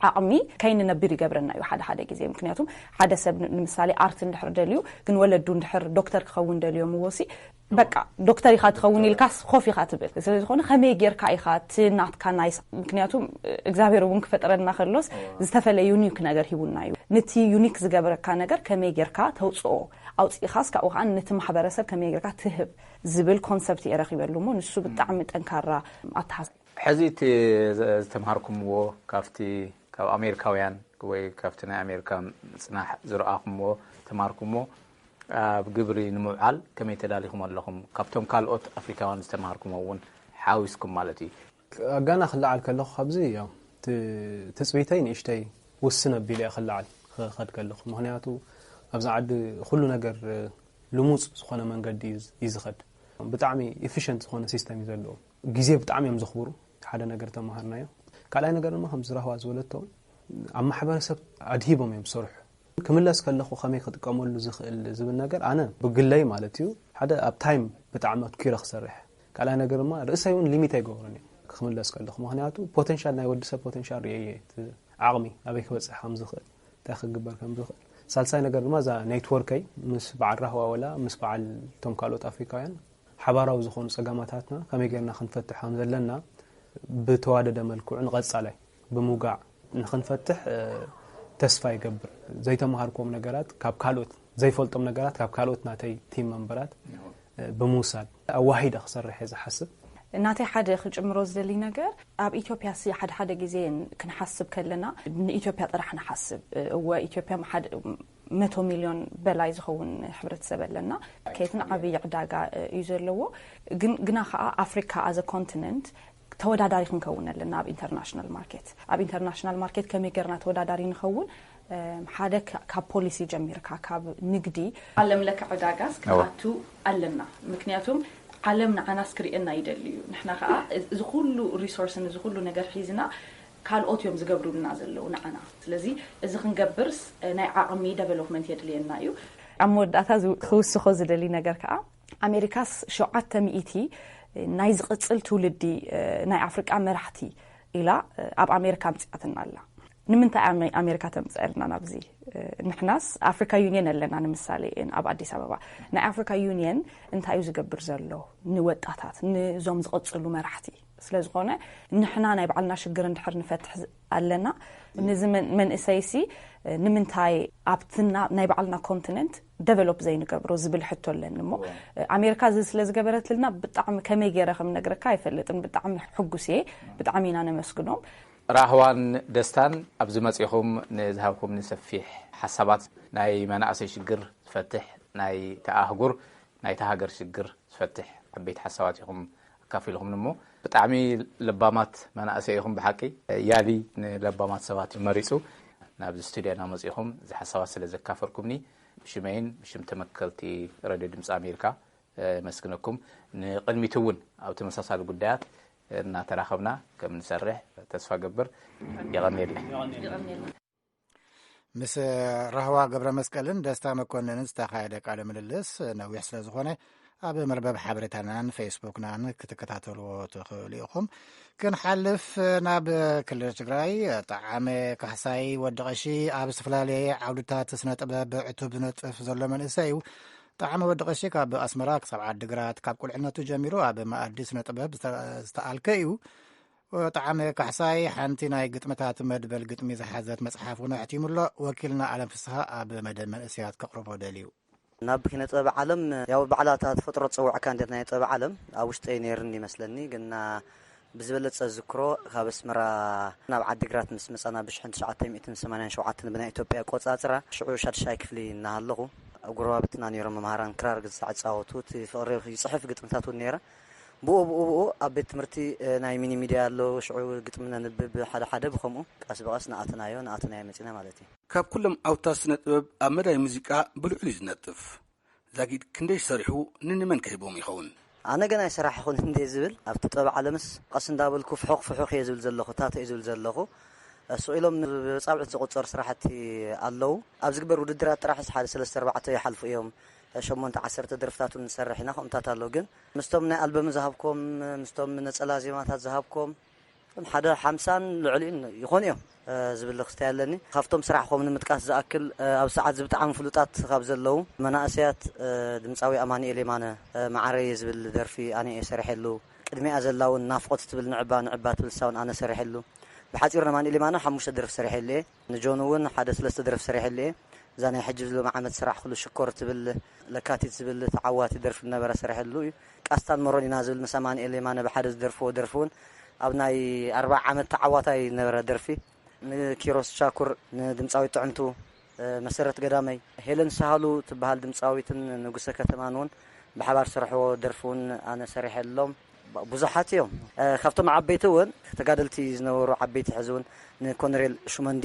ዓቕሚ ከይንነብር ይገብረና እዩ ሓደ ሓደ ግዜ። ምክንያቱም ሓደ ሰብ ንምሳሌ ኣርት እንድሕር ደልዩ ግን ወለዱ እንድሕር ዶክተር ክኸውን ደልዮም እዎሲ በቃ ዶክተር ኢኻ ትኸውን ኢልካስ ኮፍ ኢኻ ትብል። ስለዝኾነ ከመይ ጌርካ ኢኻ እቲ ናትካ ናይ ምክንያቱም እግዚኣብሔር እውን ክፈጥረና ከሎስ ዝተፈለየ ዩኒክ ነገር ሂቡና እዩ። ነቲ ዩኒክ ዝገብረካ ነገር ከመይ ጌርካ ተውፅኦ ኣውፅኢኻስ ካብኡ ከዓ ነቲ ማሕበረሰብ ከመይ ጌርካ ትህብ ዝብል ኮንሰፕት እየ ረኺበሉ እሞ ንሱ ብጣዕሚ ጠንካራ ኣተሓሳስባ። ሕዚ እቲ ዝተምሃርኩምዎ ካብቲ ካብ ኣሜሪካውያን ወይ ካብቲ ናይ ኣሜሪካ ምፅናሕ ዝረኣኹምዎ ተምሃርኩምዎ ኣብ ግብሪ ንምውዓል ከመይ ተዳሊኹም ኣለኹም? ካብቶም ካልኦት ኣፍሪካውያን ዝተምሃርኩምዎ እውን ሓዊስኩም ማለት እዩ። ጋና ክለዓል ከለኹ ካብዚ ያው ትፅቢተይ ንእሽተይ ውስን ኣቢለ እየ ክለዓል ክኸድ ከለኹ። ምክንያቱ ኣብዚ ዓዲ ኩሉ ነገር ልሙፅ ዝኾነ መንገዲ እዩ ዝኸድ። ብጣዕሚ ኢፊሽንት ዝኾነ ሲስተም እዩ ዘለዎ። ግዜ ብጣዕሚ እዮም ዘኽብሩ። ሓደ ነገር ተምሃርናዮ። ካልኣይ ነገር ድማ ከም ዝራህዋ ዝበለቶ ኣብ ማሕበረሰብ ኣድሂቦም እዮም ዝሰርሑ። ክምለስ ከለኹ ከመይ ክጥቀመሉ ዝኽእል ዝብል ነገር ኣነ ብግለይ ማለት እዩ ሓደ ኣብ ታይም ብጣዕሚ ኣትኪረ ክሰርሕ። ካልኣይ ነገር ድማ ርእሰይ እውን ሊሚት ኣይገብሮን እየ ክምለስ ከለኹ። ምክንያቱ ፖቴንሻል ናይ ወዲ ሰብ ፖቴንሻል ርእየ እየ እቲ ዓቕሚ ኣበይ ክበፅሕ ከም ዝኽእል እንታይ ክግበር ከም ዝኽእል። ሳልሳይ ነገር ድማ እዛ ኔትወርከይ ምስ በዓል ራህዋ ወላ ምስ በዓል እቶም ካልኦት ኣፍሪካውያን ሓባራዊ ዝኾኑ ፀገማታትና ከመይ ጌርና ክንፈትሖም ዘለና ብተዋደደ መልክዑ ንቐፃላይ ብምውጋዕ ንክንፈትሕ ተስፋ ይገብር። ዘይተምሃርክዎም ነገራት ካብ ካልኦት ዘይፈልጦም ነገራት ካብ ካልኦት ናተይ ቲም መንበራት ብምውሳድ ኣዋሂደ ክሰርሕ እየ ዝሓስብ። ናተይ ሓደ ክጭምሮ ዝደሊ ነገር ኣብ ኢትዮጵያ ሲ ሓደ ሓደ ግዜ ክንሓስብ ከለና ንኢትዮጵያ ጥራሕ ንሓስብ። እወ ኢትዮጵያ መቶ ሚልዮን በላይ ዝኸውን ሕብረተሰብ ኣለና። ከየትን ዓብዪ ዕዳጋ እዩ ዘለዎ። ግን ግና ከዓ ኣፍሪካ ኣዘ ኮንቲነንት ተወዳዳሪ ክንከውን ኣለና ኣብ ኢንተርናሽናል ማርኬት። ኣብ ኢንተርናሽናል ማርኬት ከመይ ገርና ተወዳዳሪ ንኸውን? ሓደ ካብ ፖሊሲ ጀሚርካ ካብ ንግዲ ዓለም ለከ ዕዳጋስ ክትኣቱ ኣለና። ምክንያቱም ዓለም ንዓናስ ክርእየና ይደሊ እዩ። ንሕና ከዓ እዚ ኩሉ ሪሶርስን እዚ ኩሉ ነገር ሒዝና ካልኦት እዮም ዝገብሩልና ዘለዉ ንዓና። ስለዚ እዚ ክንገብርስ ናይ ዓቕሚ ደቨሎፕመንት የድልየና እዩ። ኣብ መወዳእታ ክውስኾ ዝደሊ ነገር ከዓ ኣሜሪካስ ሸውዓተ ሚእቲ ናይ ዝቕፅል ትውልዲ ናይ ኣፍሪቃ መራሕቲ ኢላ ኣብ ኣሜሪካ ኣምፂኣትና ኣላ። ንምንታይ ኣሜሪካ ተምፅኣልና ናብዚ? ንሕናስ ኣፍሪካ ዩኒየን ኣለና ንምሳሌ ኣብ ኣዲስ ኣበባ። ናይ ኣፍሪካ ዩኒየን እንታይ እዩ ዝገብር ዘሎ ንወጣታት ንዞም ዝቐፅሉ መራሕቲ? ስለዝኾነ ንሕና ናይ ባዕልና ሽግር እንድሕር ንፈትሕ ኣለና። ነዚ መንእሰይሲ ንምንታይ ኣብትና ናይ ባዕልና ኮንቲነንት ደቨሎፕ ዘይንገብሮ ዝብል ሕቶ ኣለኒ እሞ ኣሜሪካ እዚ ስለ ዝገበረትልና ብጣዕሚ ከመይ ገይረ ከም ነግረካ ኣይፈልጥን። ብጣዕሚ ሕጉስ እየ። ብጣዕሚ ኢና ነመስግኖም። ራህዋን ደስታን ኣብዚ መፂኹም ንዝሃብኩምኒ ሰፊሕ ሓሳባት ናይ መናእሰይ ሽግር ዝፈትሕ ናይ ተኣህጉር ናይታ ሃገር ሽግር ዝፈትሕ ዓበይቲ ሓሳባት ኢኹም ኣካፊልኹምኒ እሞ ብጣዕሚ ለባማት መናእሰይ ኢኹም ብሓቂ። ያሊ ንለባማት ሰባት እዩ መሪፁ ናብዚ ስቱድዮና መፂኹም እዚ ሓሳባት ስለ ዘካፈልኩምኒ ብሽመይን ብሽም ተመከልቲ ረድዮ ድምፂ ኣሜሪካ የመስግነኩም። ንቕድሚት እውን ኣብ ተመሳሳሊ ጉዳያት እናተራኸብና ከም ንሰርሕ ተስፋ ገብር። የቐንየለይ። ምስ ራህዋ ገብረ መስቀልን ደስታ መኮንንን ዝተኻየደ ቃለ ምልልስ ነዊሕ ስለ ዝኾነ ኣብ መርበብ ሓበሬታናን ፌስቡክናን ክትከታተልዎ ትኽእሉ ኢኹም። ክንሓልፍ ናብ ክልል ትግራይ። ጠዓመ ካሕሳይ ወዲ ቀሺ ኣብ ዝተፈላለየ ዓውድታት ስነ ጥበብ ዕቱብ ዝነጥፍ ዘሎ መንእሰይ እዩ። ጠዓመ ወዲ ቀሺ ካብ ኣስመራ ክሳብ ዓዲግራት ካብ ቁልዕነቱ ጀሚሩ ኣብ መኣዲ ስነ ጥበብ ዝተኣልከ እዩ። ጠዓመ ካሕሳይ ሓንቲ ናይ ግጥምታት መድበል ግጥሚ ዝሓዘት መጽሓፍ እውን ኣሕቲሙ ኣሎ። ወኪልና ኣለም ፍስሃ ኣብ መደብ መንእሰያት ከቕርቦ ደልዩ። ናብ ኪነ ጥበብ ዓለም ያው ባዕላ እታ ተፈጥሮ ትጸውዐካ እንዴት ናይ ጥበብ ዓለም ኣብ ውሽጠይ ነይርኒ ይመስለኒ ግና ብዝበለጸ ዝክሮ ካብ ኣስመራ ናብ ዓዲግራት ምስ መጻና ብሽሕን ትሽዓተ ሚእትን ሰማንያን ሸውዓተን ብናይ ኢትዮጵያ ቆጻጽራ ሽዑ ሻድሻይ ክፍሊ እናሃለኹ ኣብ ጎረባብትና ነይሮም መምሃራን ክራር ግዝታዕ ይጻወቱ እቲ ፍቕሪ ይጽሕፍ ግጥምታት እውን ነይረ ብኡ ብኡ ብኡ ኣብ ቤት ትምህርቲ ናይ ሚኒ ሚድያ ኣሎ ሽዑ ግጥሚ ነንብብ ሓደ ሓደ ብኸምኡ ቀስ ብቐስ ንኣተናዮ ንኣተናዮ መጺና ማለት እዩ። ካብ ኩሎም ኣውታ ስነ ጥበብ ኣብ መዳይ ሙዚቃ ብልዕሉ እዩ ዝነጥፍ። ዛጊድ ክንደይ ሰሪሑ ንንመን ከሂቦም ይኸውን? ኣነ ገና ኣይሰራሕኹን እንዴ ዝብል ኣብቲ ጥበብ ዓለምስ ቀስ እንዳበልኩ ፍሑቕ ፍሑኽ እየ ዝብል ዘለኹ ታተ እዩ ዝብል ዘለኹ። ስቕ ኢሎም ብጻብዕት ዝቑጸሩ ስራሕቲ ኣለዉ። ኣብ ዝግበር ውድድራት ጥራሕስ ሓደ ሰለስተ ኣርባዕተ ይሓልፉ እዮም። ሸሞንተ ዓሰርተ ደርፍታት እውን ንሰርሕ ኢና ከምኡታት ኣሎ ግን ምስቶም ናይ ኣልበም ዝሃብኮም ምስቶም ነጸላ ዜማታት ዝሃብኮም ሓደ ሓምሳን ልዕሊኡን ይኾኑ እዮም ዝብል ክስታይ ኣለኒ። ካብቶም ስራሕኾም ንምጥቃስ ዝኣክል ኣብ ሰዓት እዚ ብጣዕሚ ፍሉጣት ካብ ዘለዉ መናእሰያት ድምፃዊ ኣማኑኤል የማነ መዓረየ ዝብል ደርፊ ኣነ እየ ሰሪሐሉ። ቅድሚኣ ዘላ እውን ናፍቆት ትብል ንዕባ ንዕባ ትብል ሳውን ኣነ ሰሪሐሉ። ብሓፂሩ ንኣማኑኤል የማነ ሓሙሽተ ደርፊ ሰሪሐሉ እየ። ንጆን እውን ሓደ ሰለስተ ደርፊ ሰሪሐሉ እየ። እዛ ናይ ሕጂ ሎም ዓመት ስራሕ ኩሉ ሽኮር ትብል ለካቲት ዝብል ተዓዋቲ ደርፊ ነበረ ሰሪሐሉ እዩ። ቃስታን መሮኒና ዝብል ምስ ኣማንኤል የማነ ብሓደ ዝደርፍዎ ደርፊ እውን ኣብ ናይ ኣርባዓ ዓመት ተዓዋታይ ነበረ ደርፊ። ንኪሮስ ቻኩር፣ ንድምፃዊት ጥዕምቱ፣ መሰረት ገዳመይ፣ ሄለን ሳህሉ ትበሃል ድምፃዊትን ንጉሰ ከተማን እውን ብሓባር ዝሰርሕዎ ደርፊ እውን ኣነ ሰሪሐሎም። ብዙሓት እዮም። ካብቶም ዓበይቲ እውን ተጋደልቲ ዝነበሩ ዓበይቲ ሕዚ እውን ንኮነሬል ሹመንዲ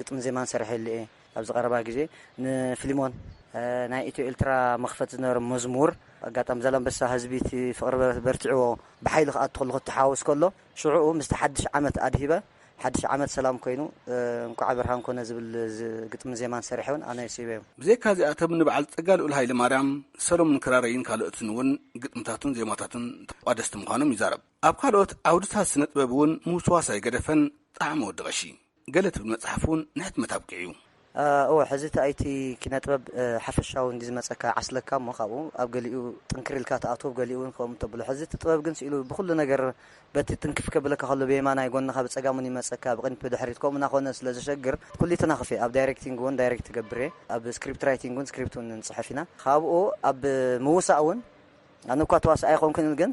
ግጥምን ዜማን ሰሪሐሉ እየ። ኣብዚ ቀረባ ግዜ ንፊልሞን ናይ ኢትዮ ኤልትራ መኽፈት ዝነበረ መዝሙር ኣጋጣሚ ዛላምበሳ ህዝቢ እቲ ፍቕሪ በርቲዕዎ ብሓይሊ ክኣቱ ከሎ ክተሓወስ ከሎ ሽዑኡ ምስቲ ሓድሽ ዓመት ኣድሂበ ሓድሽ ዓመት ሰላም ኮይኑ እንኳዕ ብርሃን ኮነ ዝብል ግጥሚ ዜማን ሰሪሐ እውን ኣነ ስበዮም። ብዘይካ እዚኣቶም ንበዓል ጸጋ ልኡል ሃይለ ማርያም፣ ሰሎሙን ክራረይን ካልኦትን እውን ግጥምታቱን ዜማታቱን ተቋደስቲ ምዃኖም ይዛረብ። ኣብ ካልኦት ዓውድታት ስነ ጥበብ እውን ምውስዋስ ኣይገደፈን። ጣዕሚ ወዲ ቀሺ ገለ ትብል መጽሓፍ እውን ንሕትመት ኣብቂዑ እዩ። እወ፣ ሕዚ እቲ ኣይቲ ኪነ ጥበብ ሓፈሻዊ እንዲ ዝመፀካ ዓስለካ እሞ ካብኡ ኣብ ገሊኡ ጥንክር ኢልካ ትኣትዎ፣ ኣብ ገሊኡ እውን ከምኡ ተብሎ። ሕዚ እቲ ጥበብ ግን ስኢሉ ብኩሉ ነገር በቲ ጥንክፍ ከብለካ ከሎ ብየማናይ ጎንኻ ብፀጋሙን ይመፀካ ብቅድሚት ብድሕሪት ከምኡ እናኾነ ስለ ዘሸግር ኩሊትና ክፌ ኣብ ዳይሬክቲንግ እውን ዳይሬክት ትገብር እየ፣ ኣብ ስክሪፕት ራይቲንግ እውን ስክሪፕት እውን ንፅሕፍ ኢና። ካብኡ ኣብ ምውሳእ እውን ኣነ እኳ ተዋሳእ ኣይኮንኩን ግን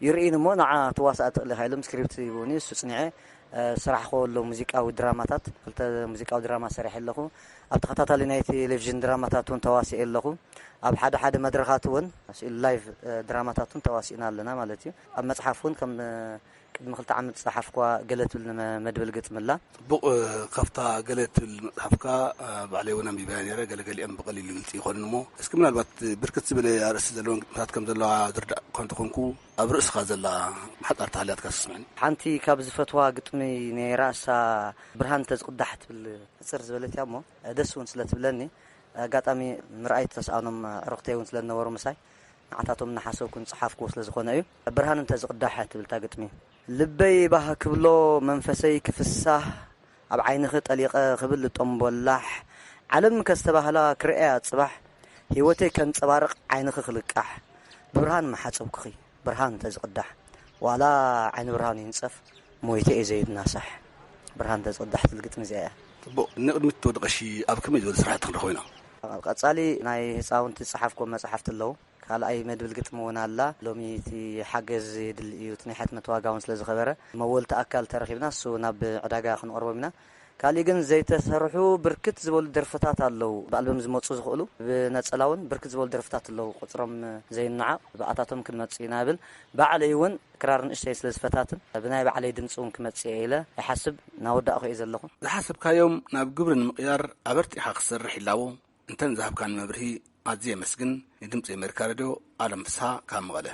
ይርእይን እሞ ንዓ ትዋሳእ ትኽእል ኢኻ ኢሎም ስክሪፕት ሂቡኒ። እሱ ፅኒዐ ስራሕ ከወሎ ሙዚቃዊ ድራማታት ክልተ ሙዚቃዊ ድራማ ሰሪሐ ኣለኹ። ኣብ ተኸታታሊ ናይ ቴሌቪዥን ድራማታት እውን ተዋሲኤ ኣለኹ። ኣብ ሓደ ሓደ መድረኻት እውን ስኢሉ ላይቭ ድራማታት እውን ተዋሲእና ኣለና ማለት እዩ። ኣብ መፅሓፍ እውን ከም ቅድሚ ክልተ ዓመት ዝፀሓፍኳ ገለ ትብል ንመድብል ግጥምላ። ጽቡቕ። ካብታ ገለ ትብል መጽሓፍካ ባዕለይ እውን ኣንቢበያ ነይረ። ገለገሊኦም ብቐሊሉ ግልጺ ይኾኑን እሞ እስኪ ምናልባት ብርክት ዝበለ ኣርእስቲ ዘለወን ግጥምታት ከም ዘለዋ ዝርዳእ እኳ እንተኾንኩ ኣብ ርእስኻ ዘላ ሓጻር ተሃልያትካ ስስምዕኒ። ሓንቲ ካብ ዝፈትዋ ግጥሚ ነይራ እሳ ብርሃን ተዝቕዳሕ ትብል ሕጽር ዝበለት እያ እሞ ደስ እውን ስለ ትብለኒ ኣጋጣሚ ምርኣይ ተስኣኖም ዕሩኽተይ እውን ስለ ዝነበሩ ምሳይ ንዓታቶም እናሓሰብኩ ዝጸሓፍክዎ ስለ ዝኾነ እዩ። ብርሃን እንተ ዝቕዳሕ ትብል እታ ግጥሚ። ልበይ ባህ ክብሎ መንፈሰይ ክፍሳህ ኣብ ዓይንኺ ጠሊቐ ክብል ልጦምቦላሕ ዓለም ከስተባህላ ክርእያ ጽባሕ ህይወተይ ከንጸባርቕ ዓይንኺ ክልቃሕ ብብርሃን ምሓጸብኩኺ ብርሃን እንተ ዝቕዳሕ ዋላ ዓይኒ ብርሃኑ ይንጸፍ ሞይተ እየ ዘይድናሳሕ ብርሃን እንተ ዝቕዳሕ ትብል ግጥሚ እዚኣ እያ። ጽቡቕ። ንቕድሚት ወዲ ቀሺ ኣብ ከመይ ዝበለ ስራሕቲ ክንረኽቦ ኢና? ቀጻሊ ናይ ህጻውንቲ ዝጸሓፍኮ መጽሓፍቲ ኣለዉ። ካልኣይ መድብል ግጥሚ እውን ኣላ። ሎሚ እቲ ሓገዝ የድሊ እዩ፣ እቲ ናይ ሕትመት ዋጋ እውን ስለ ዝኸበረ መወልቲ ኣካል ተረኺብና እሱ ናብ ዕዳጋ ክንቐርቦም ኢና። ካሊእ ግን ዘይተሰርሑ ብርክት ዝበሉ ደርፍታት ኣለዉ፣ ብኣልበም ዝመፁ ዝኽእሉ ብነፀላ እውን ብርክት ዝበሉ ደርፍታት ኣለዉ፣ ቁፅሮም ዘይናዓቕ ብኣታቶም ክንመፅእ ኢና ብል። ባዕለይ እውን ክራር ንእሽተይ ስለ ዝፈታትን ብናይ ባዕለይ ድምፂ እውን ክመፅእ እየ ኢለ ይሓስብ እናወዳእኹ እየ ዘለኹ። ዝሓሰብካዮም ናብ ግብሪ ንምቕያር ኣበርቲዕኻ ክትሰርሕ ይላቦ። እንተን ዝሃብካኒ መብርሂ ኣዝየ የመስግን። ንድምጺ ኣሜሪካ ሬድዮ ኣለም ፍስሃ ካብ መቐለ።